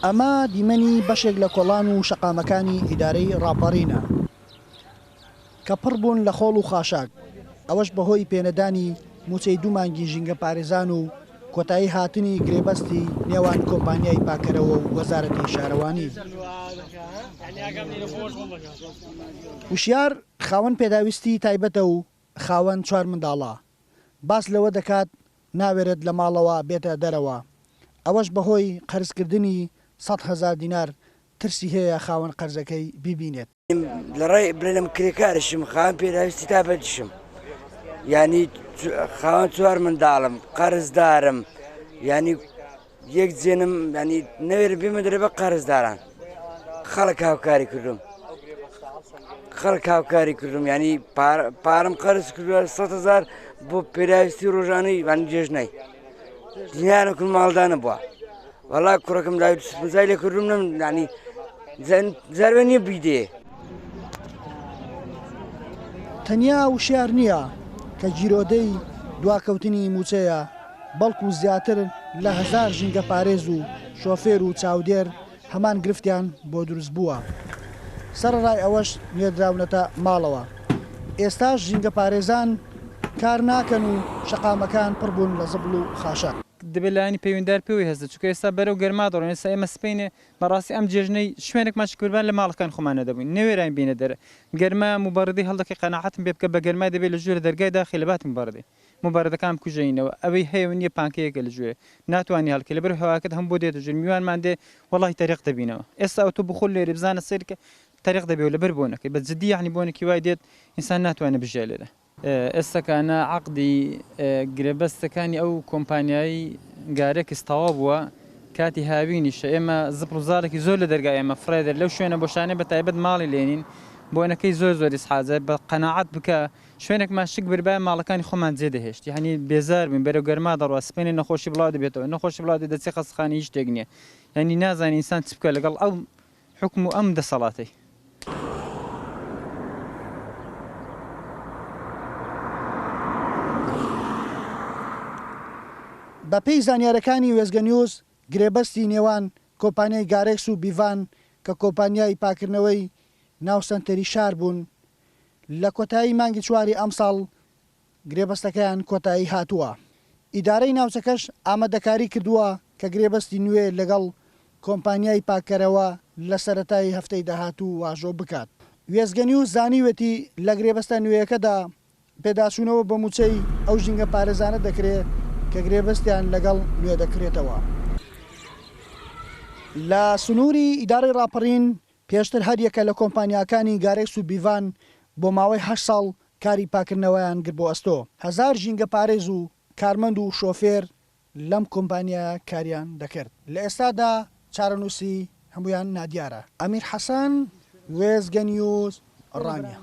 ئەمە دیمەنی بەشێک لە کۆڵان و شەقامەکانی ئیدارەی ڕاپەڕینە کە پڕ بوون لە خۆڵ و خاشاک، ئەوەش بەهۆی پێنەدانی مووچەی دوو مانگی ژینگەپارێزان و کۆتایی هاتنی گرێبەستی نێوان کۆمپانیای پاکەرەوە و وەزارەتی شارەوانی. وشیار خاوەن پێداویستی تایبەتە و خاوەن چوار منداڵە، باس لەوە دەکات ناوێرێت لە ماڵەوە بێتە دەرەوە، ئەوەش بەهۆی قەرزکردنی 100,000 دینار ترسی هەیە خاوەن قەرزەکەی بیبینێت. لە ڕێی بڵێم کرێکارشم خاوەن پێداویستی تابەتیشم یعنی خاوەن چوار منداڵم قەرزدارم یعنی یەک جێنم ینی نەوێرم بێمە دەرێ بە قەرزداران خەڵک هاوکاری کردم خەڵک هاوکاری کردم ینی پارەم قەرز کردووە 100هزار بۆ پێداویستی ڕۆژانەی وان جێژنەی دنیانەکن ماڵدانە بووە وەڵا کوڕەکەم لای سپزای لێ کردم نم ینی زەروە نییە بیدێ. تەنیا وشیار نییە کە گیرۆدەی دواکەوتنی مووچەیە، بەڵکو زیاتر لە هەزار ژینگەپارێز و شۆفێر و چاودێر هەمان گرفتیان بۆ دروستبووە، سەرەڕای ئەوەش نێردراونەتە ماڵەوە. ئێستاش ژینگەپارێزان کار ناکەن و شەقامەکان پڕ بوون لە زبڵ و خاشاک. دەبێت لایەنی پەیوەندیدار پێوەی هەستێت، چونکە ئێستا بەرەو گەرما دەڕۆین، ئێستا ئێمە سبەینێ بەڕاستی ئەم جێژنەی شوێنێکمان شکربان لە ماڵەکان خۆمان نەدەبووین نەوێراین بینە دەرێ گەرما موبەڕیدەی هەڵدەکەی قەناعەتم پێ بکە بە گەرمای دەبێ لە ژوورە دەرگای داخی لە بات موبەڕیدەی موبەڕیدەکان بکوژێنینەوە ئەوەی هەیە و نییە پانکەیەکە لە ژوورێ ناتوانی هەڵکەی لەبەر هەواکەت هەم بۆ دێتە ژوور میوانمان دێ وەڵاهی تەریق دەبینەوە ئێستا ئەوتۆ بخۆ لێرە بزانە سەیرکە تەریق دەبێ و لەبەر بۆنەکەی بە جدی یەعنی بۆنێکی وای دێت ئینسان ناتوانێ بژیە لێرە. ئێستاکانە عەقدی گرێبەستەکانی ئەو کۆمپانیای گارێکس تەواو بووە، کاتی هاوینیشە ئێمە زبڵ و زاڵێکی زۆر لە دەرگای ئێمە فڕێ دەر لەو شوێنە بۆشانەی بە تایبەت ماڵی لێنین بۆنەکەی زۆر زۆر ئیسحاجە بە قەناعەت بکە شوێنێکمان شک بربایە ماڵەکانی خۆمان جێ دەهێشت یانی بێزار بووین بەرەو گەرما دەڕوا سپێنێ نەخۆشی بڵاو دەبێتەوە نەخۆشی بڵاو دەبێت دەچێ خەستەخانە هیچ شتێک نییە یانی نازانی ئینسان چ بکە لەگەڵ ئەو حوکم و ئەم دەسەڵاتەی. بەپێی زانیارەکانی وێستگەنیوز، گرێبەستی نێوان کۆمپانیای گارێکس و بیڤان کە کۆمپانیای پاکردنەوەی ناو سەنتەری شار بوون، لە کۆتایی مانگی چواری ئەمساڵ گرێبەستەکەیان کۆتایی هاتووە، ئیدارەی ناوچەکەش ئامادەکاری کردووە کە گرێبەستی نوێ لەگەڵ کۆمپانیای پاککەرەوە لە سەرەتای هەفتەی داهاتوو واژۆ بکات. وێستگەنیوز زانیوێتی لە گرێبەستە نوێیەکەدا پێداچوونەوە بە مووچەی ئەو ژینگەپارێزانە دەکرێت کە گرێبەستیان لەگەڵ نوێدەکرێتەوە. لە سنووری ئیدارەی ڕاپەڕین پێشتر هەریەکە لە کۆمپانیاکانی گارێکس و بیڤان بۆ ماوەی هەشت ساڵ کاری پاکردنەوەیان گرت بۆ ئەستۆ. هەزار ژینگەپارێز و کارمەند و شۆفێر لەم کۆمپانیایە کاریان دەکرد. لە ئێستادا چارەنووسی هەموویان نادیارە. ئەمیر حەسەن، وێستگەنیوز، ڕانیە.